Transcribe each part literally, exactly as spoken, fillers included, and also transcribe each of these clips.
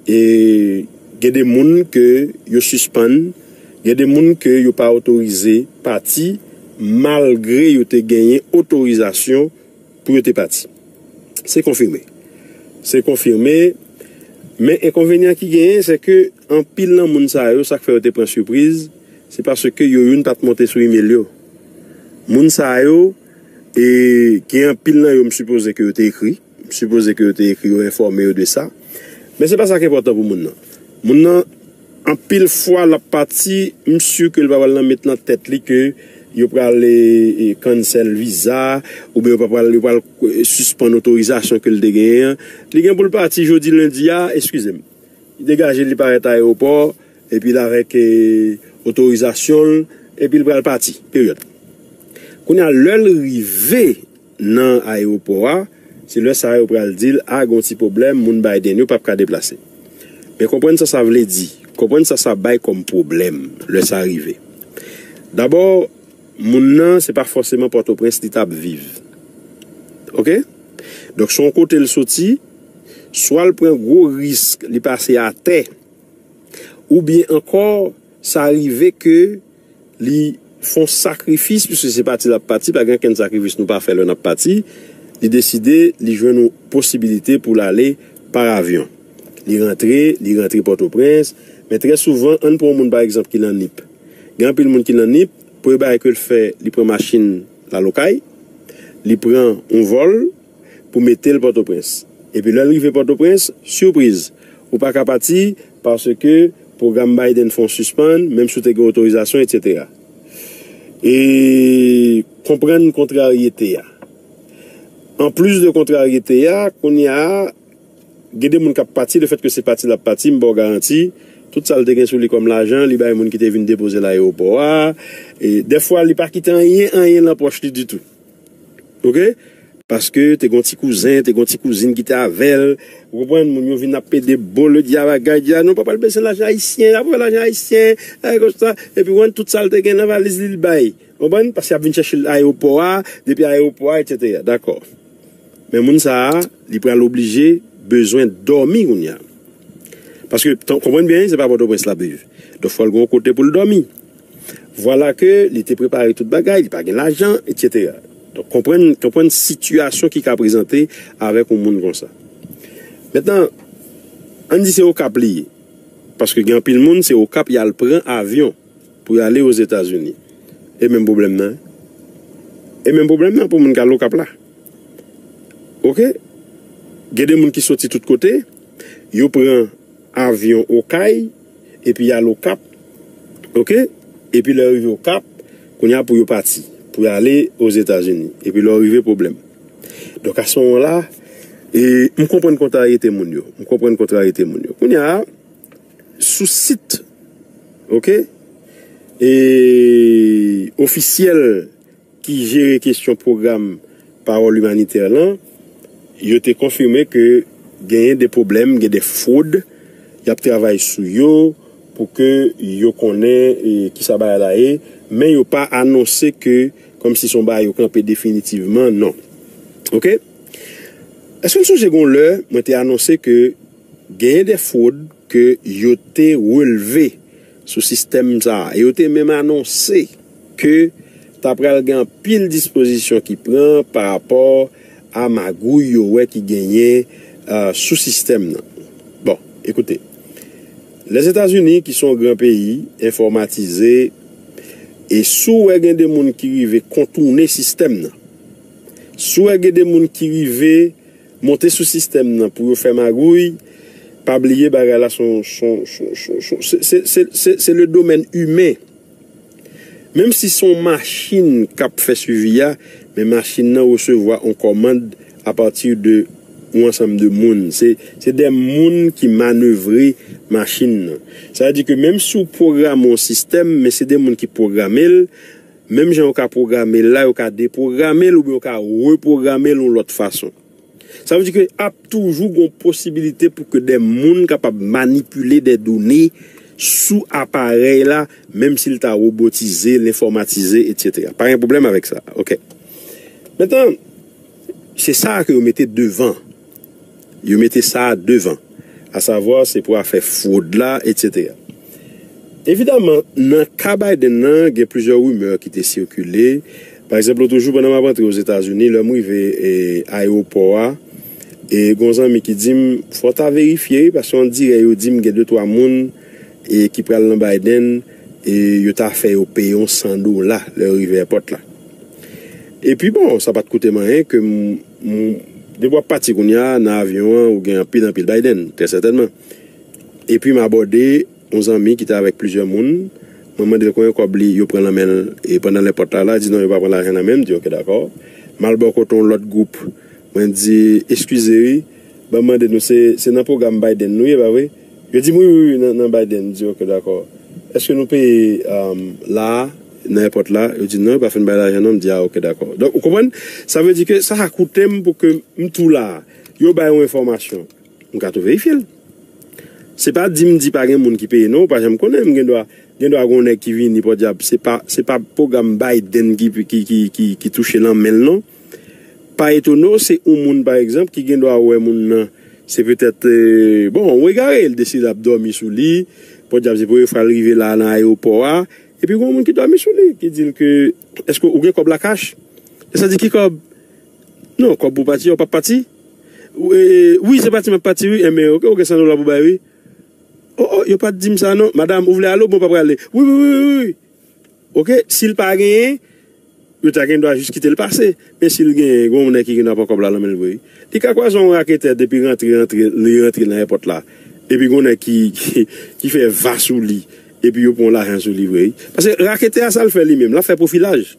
e gen de moun ke yo sispann, gen de moun ke yo pa otorize pati, malgre yo te genyen otorizasyon pou yo te pati. Se konfime. Se konfime. Men enkonvenyan ki genyen, se ke anpil nan moun sa yo, sa k fè yo te pran sipriz, se paske yo youn pa t monte sou imel yo. Moun sa yo, e gen anpil nan yo, m sipoze ke yo te ekri. M sipoze ke yo te ekri, yo enfòme yo de sa. Men se pa sa ki enpòtan pou moun nan. Moun nan, anpil fwa, l ap pati, m si ke l pa pral nan met nan tèt li ke yo pral e, e, cancel viza, oubyen yo pa pral, yo pral e, sispann otorizasyon ke l te genyen an. Li gen pou l pati jodi lendi a, eskize m. Li degaje, li parèt ayewopò, epi l avèk e, otorizasyon l, epi l pral pati. Peryòd. Kounye a, lè l rive nan ayewopò a, se lè sa yo pral di l, a, gen yon ti pwoblèm, moun Biden yo p ap ka deplase. Men konprann sa sa vle di. Konprann sa sa bay kòm pwoblèm lè sa rive. Dabò, moun nan, se pa fòseman Pòtoprens li t ap viv. Oke? Donk, se yon kote l soti, swa l pran gwo risk, li pase atè, oubyen ankò, sa rive ke li fè yon sakrifis, piske se pati l ap pati, pa gen okenn sakrifis nou pa fè lè n ap pati, li deside, li jwenn yon posibilite pou l ale pa avyon. Li rantre, li rantre Pòtoprens, men trè souvan, ann pran yon moun, pa egzanp, ki nan Nip. Gen anpil moun ki nan Nip, premye bagay ke l fè, li pran machin l al Okay, li pran yon vòl, pou mete l Pòtoprens. Epi lè l rive Pòtoprens, sipriz, ou pa ka pati paske pwogram Biden fè w sispann, menm si w te gen otorizasyon, etsetera. E konprann kontraryete a. Anplis de kontraryete a, kounye a, gen de moun k ap pati, lefètke se pati l ap pati, m ba w garanti, tout sa l te gen sou li kòm lajan, li bay moun ki te vin depoze l ayewopò a. E dèfwa, li pa kite anyen, anyen nan pòch li ditou. Oke? Paske te gon ti kouzen, te gon ti kouzin ki te avè l. Ou konprann, moun yo vin ap pede bo le dya bagay, dya, nou pa pral bezwen lajan ayisyen, ap pran lajan ayisyen, ay konsa. Epi, w konn tout sa l te gen nan valiz li, l bay. Ou konprann? Paske y ap vin chèche l ayewopò a, depi ayewopò a, etsetera. Dakò. Men moun sa a, li pral oblije bezwen dòmi kounye a. Paske, tan, konprann byen, se pa Pòtoprens l ap viv. Donk, fò l gen yon kote pou l dòmi. Vwala ke li te prepare tout bagay, li pa gen lajan, etsetera. Donk, konprann, konprann sitiyasyon ki ka prezante avèk yon moun konsa. Mentnan, ann di se Okap li ye. Paske gen anpil moun, se Okap y al pran avyon pou y ale Ozetazini. E menm pwoblèm nan. E menm pwoblèm nan pou moun k al Okap la. Oke? Gen de moun ki soti tout kote, yo pran avyon Okay, epi y al Okap, oke? Epi lè yo rive Okap, kounye a pou yo pati, pou y ale Ozetazini. Epi lè yo rive, pwoblèm. Donk, a se moman la, e, m konprann kontraryete moun yo. M konprann kontraryete moun yo. Kounye a, sou sit, oke? E, ofisyèl ki jere kesyon pwogram Pawòl Imanitè lan, yo te konfime ke genyen de pwoblèm, gen de fwod, y ap travay sou yo pou ke yo konnen, e, kisa bagay la ye, men yo pa anonse ke kòmsi se yon bagay yo kanpe definitivman, non. Oke? Èske n sonje gon lè mwen te anonse ke genyen de fwod ke yo te relve sou sistèm sa a. E yo te menm anonse ke ta pral gen anpil dispozisyon ki pran pa rapò a magouy yo wè ki genyen, euh, sou sistèm nan. Bon, ekoute, Lèzetazini, ki se yon gran peyi, enfòmatize, e si w wè gen de moun ki rive kontounen sistèm nan, si w wè gen de moun ki rive monte sou sistèm nan pou yo fè magouy, pa bliye bagay la se yon, se yon, se yon, se, se, se, se, se le domèn imen. Menm si se yon machin k ap fè swivi a, men machin nan resevwa yon kòmand apati de yon ansanm de moun. Se, se de moun ki manevre machin nan. Sa vle di ke menm si w pwograme yon sistèm, men se de moun ki pwograme l, menm jan yo ka pwograme l la, yo ka depwograme l oubyen yo ka repwograme l yon lòt fason. Sa vle di ke ap toujou gon posibilite pou ke de moun kapab manipile de done sou aparèy la, menm si l ta wobotize, l enfòmatize, etsetera. Pa gen pwoblèm avèk sa. Oke. Mentnan, se sa ke yo mete devan. Yo mete sa devan. asavwa se pou afè fwod la, etsetera. Evidaman, nan ka Biden nan, gen plizyè rimè ki te sikile. Pa egzanp, lòt jou, pandan m ap antre Ozetazini, lè m rive e, ayewopò a, e gen yon zanmi ki di m, fò w ta verifye, paske on dirè yo di m gen de twa moun e, ki pral nan Biden, e yo ta fè yo peye yon san dola lè yo rive èpòt la. Epi bon, sa pa t koute m anyen ke m, m, depi w ap pati kounye a nan avyon an, ou gen anpil, anpil Biden, trè sètènman. Epi m abòde yon zanmi ki te avèk plizyè moun. Mwen mande l konbyen kòb li, yo pran nan men l e pandan lèpòt la, la di non, yo pa pran lajan nan men m, m di ok, dakò. M al bò kote yon lòt gwoup. Mwen di, eskize wi, ban m mande nou, se, se nan pwogram Biden nou ye, pa vre? Yo di m wi, wi, wi, nan, nan Biden. M di ok, dakò. Èske nou peye um, la a, nan èpòt la? Yo di non, yo pa fin bay lajan non. M di a ok, dakò. Donk, ou konprann? Sa vle di ke sa ka koute m pou ke m tou la a. Yo bay yon enfòmasyon. M ka tou verifye l. Se pa di m di pa gen moun ki peye non, ou pa janm konnen, m gen dwa, gen dwa gen yon nèg ki vini, podyab, se pa, se pa pwogram Biden ki, ki, ki, ki, ki touche nan men l non. Pa etone w, se yon moun, pa egzanp, ki gen dwa wè moun nan, se petèt, e, bon, yon egare, l deside ap dòmi sou li, podyab, se premye fwa l rive la a nan ayewopò a, epi gen yon moun ki dòmi sou li, ki di l ke, èske ou gen kòb la kach? E sa di ki kòb? Non, kòb pou pati, ou p ap pati? Wi, se pati m ap pati, wi. Enben, ok, ou gen san dola pou bay, wi. O, o, yo pa t di m sa, non. Madanm, ou vle ale, oubyen ou pa prale? Wi, wi, wi, wi, wi. Ok, si l pa genyen, yo ta gen dwa jis kite l pase. Men si l genyen, gen yon nèg ki gen dwa pran kòb la nan men l vre, wi. Li ka kwaze yon raketè depi rantre, rantre, li rantre nan èpòt la. Epi gen yon nèg ki, ki, ki fè va sou li. Epi yo pran lajan sou li vre, wi. Paske raketè a, sa l fè li menm, l ap fè pwofilaj.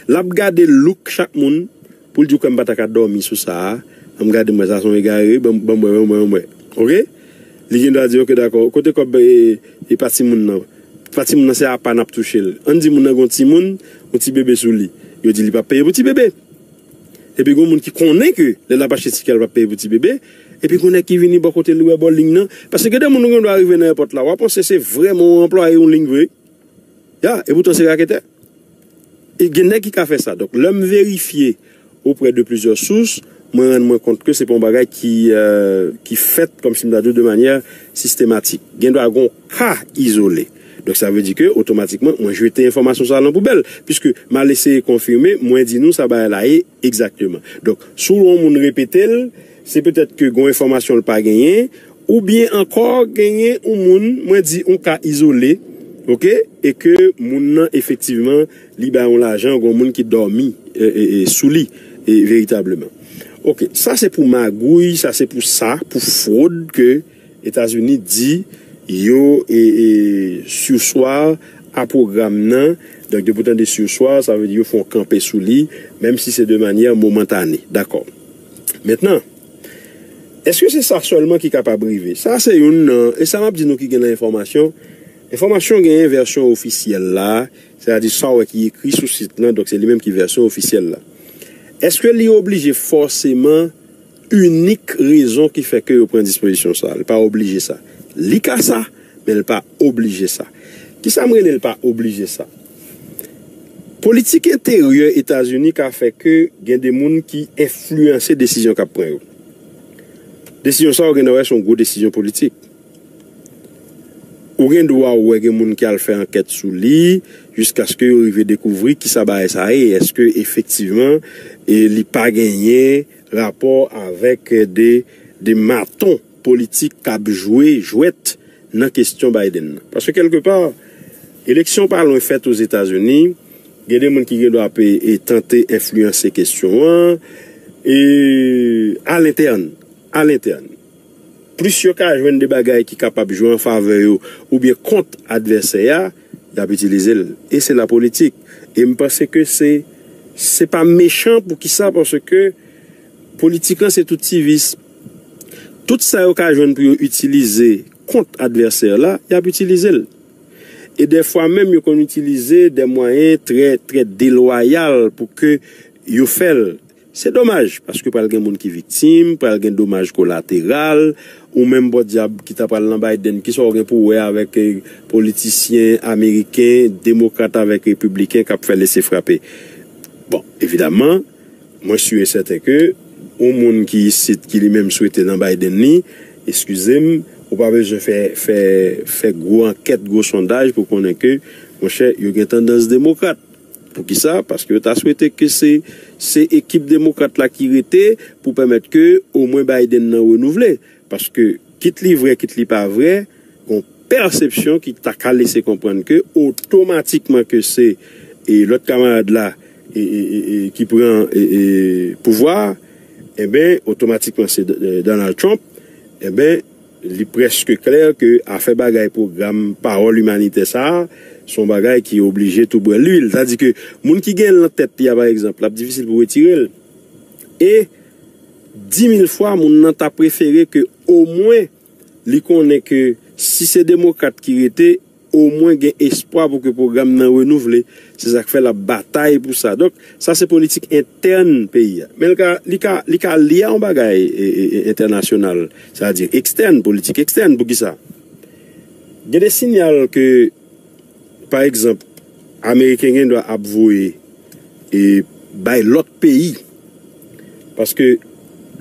L ap gade look chak moun pou l di, ou kwè m pa ta ka dòmi sou sa a? An m gade, m wè sa se yon egare, ban m, ban m wè, ban m wè, ban m wè. Ok? Li gen dwa di, ok, dakò, kote kòb e, e pa timoun nan? Pa timoun nan, se apa n ap touche l. Ann di moun nan gen yon timoun, yon ti bebe sou li. Yo di li p ap peye pou ti bebe. Epi gen moun ki konnen ke lè l ap achte tikè, l p ap peye pou ti bebe. Epi gen nèg ki vini bò kote li, wè bò liy nan. Paske gen de moun ou gen dwa rive nan èpòt la, w ap panse se vrèman yon anplwaye yon liy vre. Ya, e poutan se raketè. E gen nèg ki ka fè sa. Donk, lè m verifye auprès de plusieurs sources, mwen rann mwen kont ke se pa yon bagay ki, euh, ki fèt, kòmsi m ta di w, de manyè sistematik. Gen dwa gen yon ka izole. Donk, sa vle di ke, otomatikman, mwen jete enfòmasyon sa a nan poubèl. Piske m al eseye konfime, mwen di nou sa bagay la ye egzakteman. Donk, si w wè yon moun repete l, se petèt ke gen yon enfòmasyon l pa genyen, oubyen ankò genyen yon moun, mwen di yon ka izole, ok, e ke moun nan efektivman, li bay yon lajan, gen yon moun ki dòmi e, e, e, sou li e, veritableman. Ok, sa se pou magouy, sa se pou sa, pou fwod ke Etazini di yo e, e, surseoir a pwogram nan. Donk, depi w tande surseoir, sa vle di yo fè yon kanpe sou li, menm si se de manyè momantane. Dakò. Mentnan, èske se sa sèlman ki kapab rive? Sa se youn nan, e sa m ap di nou ki gen nan enfòmasyon. Enfòmasyon genyen vèsyon ofisyèl la, sètadi sa w wè ki ekri sou sit lan, donk se li menm ki vèsyon ofisyèl la. Èske li oblije fòseman inik rezon ki fè ke yo pran dispozisyon sa a? Li pa oblije sa. Li ka sa, men li pa oblije sa. Kisa m rele li pa oblije sa? Politik enteryè Etazini ka fè ke gen de moun ki enfliyanse desizyon k ap pran yo. Desizyon sa a, ou gen dwa wè se yon gwo desizyon politik. Ou gen dwa wè gen moun ki al fè ankèt sou li, jiskaske yo rive dekouvri kisa bagay sa ye. Èske efektivman e li pa genyen rapò avèk de, de maton politik k ap jwe jwèt nan kesyon Biden nan? Paske kèlkepa, eleksyon pa lwen fèt Ozetazini, gen de moun ki gen dwa pe e tante enfliyanse kesyon an, e alentèn, alentèn. Plis yo ka jwenn de bagay ki kapab jwe an favè yo oubyen kont advèsè a, y ap itilize l. E se lapolitik. E m panse ke se, se pa mechan. Poukisa? Paske politik lan se tout ti vis. Tout sa yo ka jwenn pou yo itilize kont advèsè la, y ap itilize l. E dèfwa menm yo konn itilize de mwayen trè, trè delwayal pou ke yo fè l. Se domaj, paske pral gen moun ki viktim, pral gen domaj kolateral, ou menm podyab ki ta pral nan Biden, kisa w gen pou wè avèk e, politisyen ameriken, demokrat avèk repibliken k ap fè lese frape? Bon, evidaman, mwen si e sèten ke yon moun ki isit, ki li menm swete nan Biden li, Eskize m, ou pa bezwen fè, fè, fè gwo ankèt, gwo sondaj pou konnen ke, monchè, yo gen tandans demokrat. Poukisa? Paske yo ta swete ke se, se ekip demokrat la ki rete pou pèmèt ke omwen Biden nan renouvle. Paske, kit li vrè, kit li pa vrè, gon pèsepsyon ki ta ka lese konprann ke otomatikman ke se e lòt kamarad la e, e, e, e, ki pran e, e, pouvwa, enben, otomatikman se D- Donald Trump, enben, li prèske klè ke afè bagay pwogram pawòl imanitè sa a, se yon bagay ki oblije tou bwè lwil. Sa di ke moun ki gen l nan tèt li a, pa egzanp, l ap difisil pou retire l. E di mil fwa, moun nan ta prefere ke omwen li konnen ke si se demokrat ki rete, omwen gen espwa pou ke pwogram nan renouvle. Se sa k fè l ap batay pou sa. Donk, sa se politik entèn peyi a. Men li ka, li ka, li ka lye a yon bagay e, e, e, entènasyonal, sa di ekstèn, politik ekstèn. Poukisa? Gen de sinyal ke, pa egzanp, Ameriken gen dwa ap voye e bay lòt peyi. Paske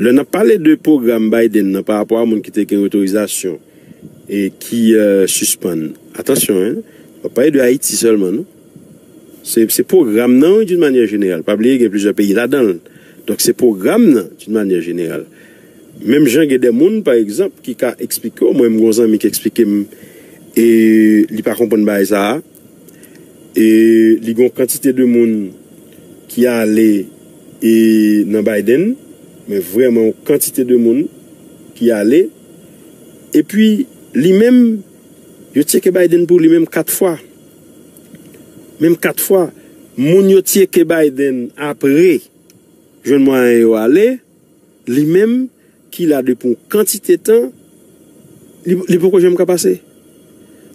lè n ap pale de pwogram Biden nan pa rapò a moun ki te gen otorizasyon e ki euh, sispann. Atansyon, hein, pa pale de Ayiti sèlman, non. Se, se pwogram nan, d'une manière générale. Pa bliye, gen plizyè peyi ladan l. Donk, se pwogram nan, d'une manière générale. Menm jan gen de moun, pa egzanp, ki ka eksplike w, mwen, m gon zanmi ki eksplike m, e li pa konprann bagay sa a. E li gon kantite de moun ki ale e nan Biden, men vrèman yon kantite de moun ki ale. Epi, li menm, yo tcheke Biden pou li menm kat fwa. Menm kat fwa. Moun yo tcheke Biden apre jwenn mwayen yo ale, li menm ki la depi yon kantite tan, li, li poko janm ka pase.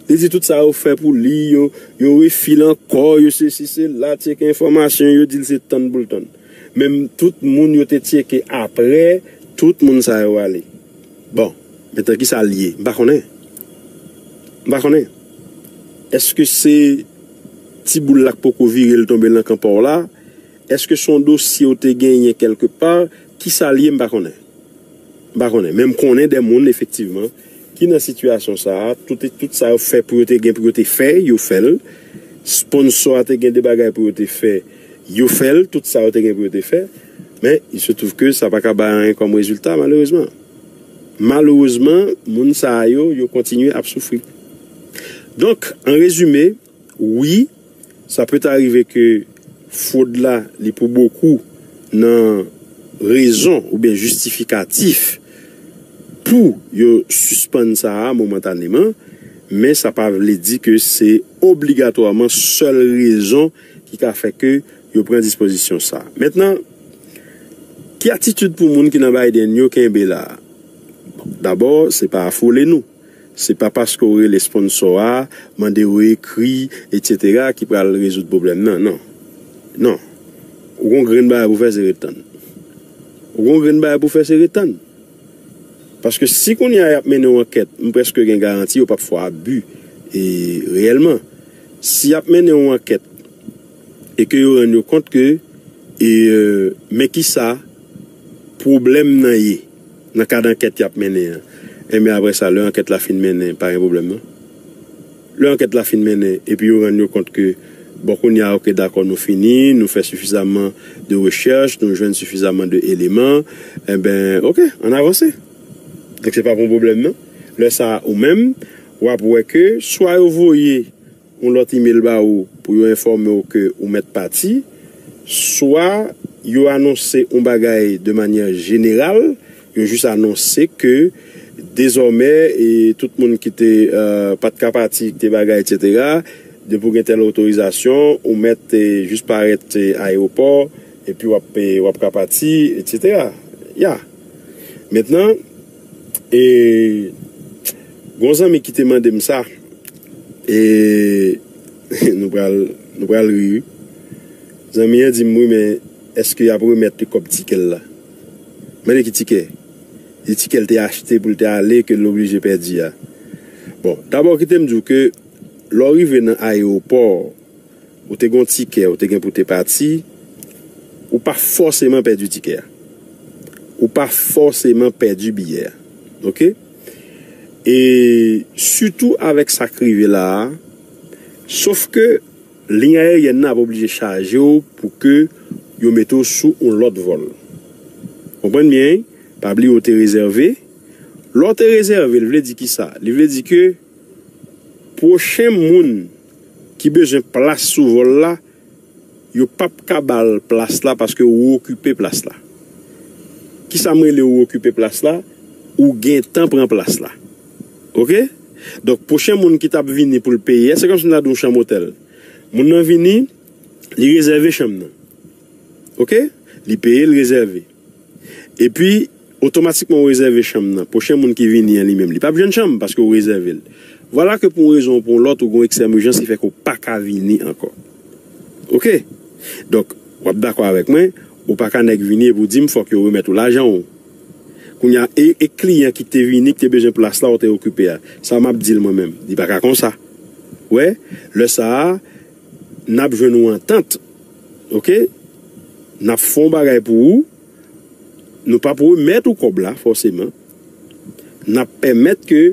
Li di tout sa yo fè pou li, yo, yo refi l ankò, yo sesi, sela, tcheke enfòmasyon, yo di l se tann pou l tann. Menm tout moun yo te tcheke apre, tout moun sa yo ale. Bon, men tan ki sa l ye, m pa konnen. M pa konnen. Èske se ti boul la k poko vire l tonbe nan kan pa w la? Èske se yon dosye w te genyen kèlke pa? Ki sa l ye, m pa konnen. M pa konnen. Men m konnen de moun, efektivman, ki nan sitiyasyon sa a, tout, tout sa yo fè pou yo te gen pou yo te fè, yo fè l. Sponsò a te gen de bagay pou yo te fè, yo fè l, tout sa yo te gen pou yo te fè. Men, il se trouve que sa pa ka bay anyen kòm rezilta, malerezman. Malerezman, moun sa a yo, yo kontinye ap soufri. Donk, an rezime, wi, sa pe ta rive ke fwod la, li pou bokou nan rezon oubyen jistifikatif pou yo sispann sa a momantaneman, men sa pa vle di ke se obligatwaman sèl rezon ki ka fè ke yo pran dispozisyon sa a. Mentnan, ki atitid pou moun ki nan Biden yo kenbe la a? Bon, dabò, se pa afole nou. Se pa paske w rele sponsò a, mande yo ekri, etsetera, ki pral rezoud pwoblèm nan, non. Non. Ou gon grenn bagay pou fè, se ret tann. Ou gon grenn bagay pou fè, se ret tann. Paske si kounye a y ap mennen yon ankèt, m prèske gen garanti yo p ap fè abi e, reyèlman. Si y ap mennen yon ankèt e ke yo rann yo kont ke e, euh, men kisa pwoblèm nan ye nan kad ankèt y ap mennen an. Enben apre sa, lè ankèt la fin mennen, pa gen pwoblèm non. Lè ankèt la fin mennen, epi yo rann yo kont ke, bon, kounye a, oke, dakò, nou fini, nou fè sifizaman de rechèch, nou jwenn sifizaman de eleman, enben, oke, ann avanse. Donk, se pa pou pwoblèm non. Lè sa a, ou menm, w ap wè ke swa yo voye yon lòt imel ba ou pou yo enfòme w ke ou mèt pati, swa yo anonse yon bagay de manyè jeneral, yo jis anonse ke dezòmè e tout moun ki te euh, pa t ka pati, ki te bagay, etsetera, depi w gen tèl otorizasyon, ou mèt eh, jis parèt eh, ayewopò, epi w ap, eh, w ap ka pati, etsetera. Ya. Mentnan, e, gon zanmi ki te mande m sa, e nou pral, nou pral ri, wi. Zanmi an di m, wi, men èske y ap remèt li kòb tikè l la? Mande ki tikè? Di tikè l te achte pou l te ale, ke l oblije pèdi a. Bon, dabò, kite m di w ke lè w rive nan ayewopò, ou te gen yon tikè, ou te gen pou te pati, ou pa fòseman pèdi tikè a. Ou pa fòseman pèdi biyè a. Oke? E sitou avèk sa k rive la a, sof ke liy ayeryèn nan ap oblije chaje w pou ke yo mete w sou yon lòt vòl. Konprann byen, wi? Pa bliye w te rezève. Lè w te rezève, l vle di kisa? Li vle di ke pwochen moun ki bezwen plas sou vòl la, yo p ap ka ba l plas la paske ou okipe plas la. Kisa m rele ou okipe plas la? Ou gentan pran plas la. Oke? Donk, pwochen moun ki t ap vini pou l peye a, se kòmsi m ta di w chanm otèl. Moun nan vini, li rezève chanm nan. Oke? Li peye, li rezève. Epi, otomatikman ou rezève chanm nan. Pwochen moun ki vini an li menm, li p ap jwenn chanm paske ou rezève l. Vwala ke pou yon rezon ou pou yon lòt, ou gen yon ekstrèm ijans ki fè ke w pa ka vini ankò. Oke? Donk, w ap dakò avèk mwen, ou pa ka nèk vini epi w di m fòk yo remèt ou lajan w. Kounye a, e, e kliyan ki te vini, ki te bezwen plas la, ou te okipe a. Sa m ap di l mwen menm. Li pa ka konsa. Wè, lè sa a, n ap jwenn yon antant. Oke? N ap fè yon bagay pou ou. Nou p ap remèt ou kòb la, fòseman. N ap pèmèt ke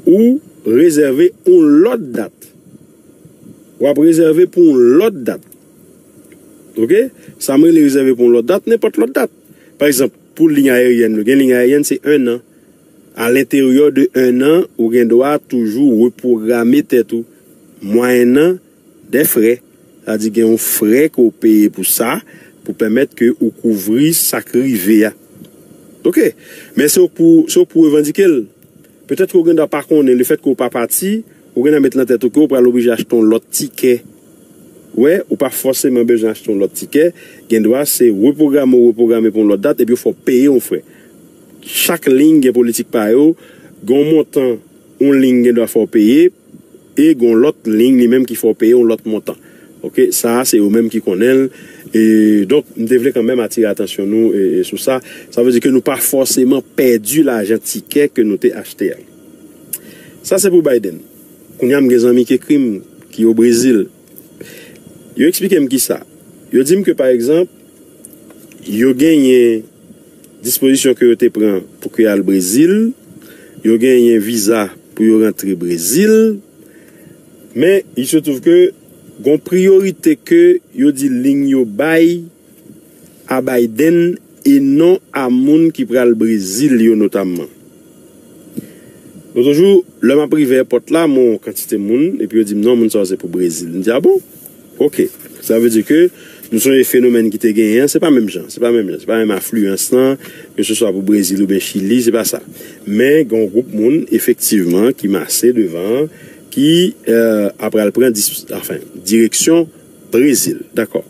ou rezève yon lòt dat. W ap rezève pou yon lòt dat. Oke? Sa m rele rezève pou yon lòt dat, nenpòt lòt dat. Pa egzanp, pou liy ayeryèn, nou gen liy ayeryèn, se en an. A lenteryè de en an, ou gen dwa toujou repwograme tèt ou, mwayennan dè frè. Sa di gen yon frè ke w peye pou sa, pou pèmèt ke ou kouvri sa k rive a. Oke. Men se w pou, se w pou revandike l. Petèt ke w gen dwa pa konnen, lefètke w pa pati, ou gen dwa met nan tèt ou ke w pral oblije achte yon lòt tikè. Wè, ou pa fòseman bezwen achte yon lòt tikè. Gen dwa se repwograme ou repwograme pou yon lòt dat, epi yo fè w peye yon frè. Chak liy gen politik pa yo, gen yon montan, yon liy gen dwa fè w peye, e gen yon lòt liy li menm ki fè w peye yon lòt montan. Oke, sa a se yo menm ki konnen l. E donk, m te vle kanmenm atire atansyon nou e, e sou sa. Sa vle di ke nou pa fòseman pèdi lajan tikè ke nou te achte a. Sa se pou Biden. Kounye a m gen zanmi ki ekri m, ki o Brezil. Yo eksplike m kisa. Yo di m ke, pa egzanp, yo genyen dispozisyon ke yo te pran pou ke al Brezil, yo genyen viza pou yo rantre Brezil, men il se trouve ke gon priyorite ke yo di liy yo bay a Biden e non a moun ki pral Brezil yo notamman. Lòt jou, lè m ap rive èpòt la, m wè yon kantite moun, epi yo di m, "Non, moun sa yo se pou Brezil." M di, "A bon? Oke." Sa vle di ke nou sonje fenomèn ki te genyen an, se pa menm jan, se pa menm jan, se pa menm afliyans lan, ke se swa pou Brezil oubyen Chili, se pa sa. Men, gen yon gwoup moun, efektivman, ki mase devan, ki, euh, apral pran dis-, anfen, direksyon Brezil. Dakò.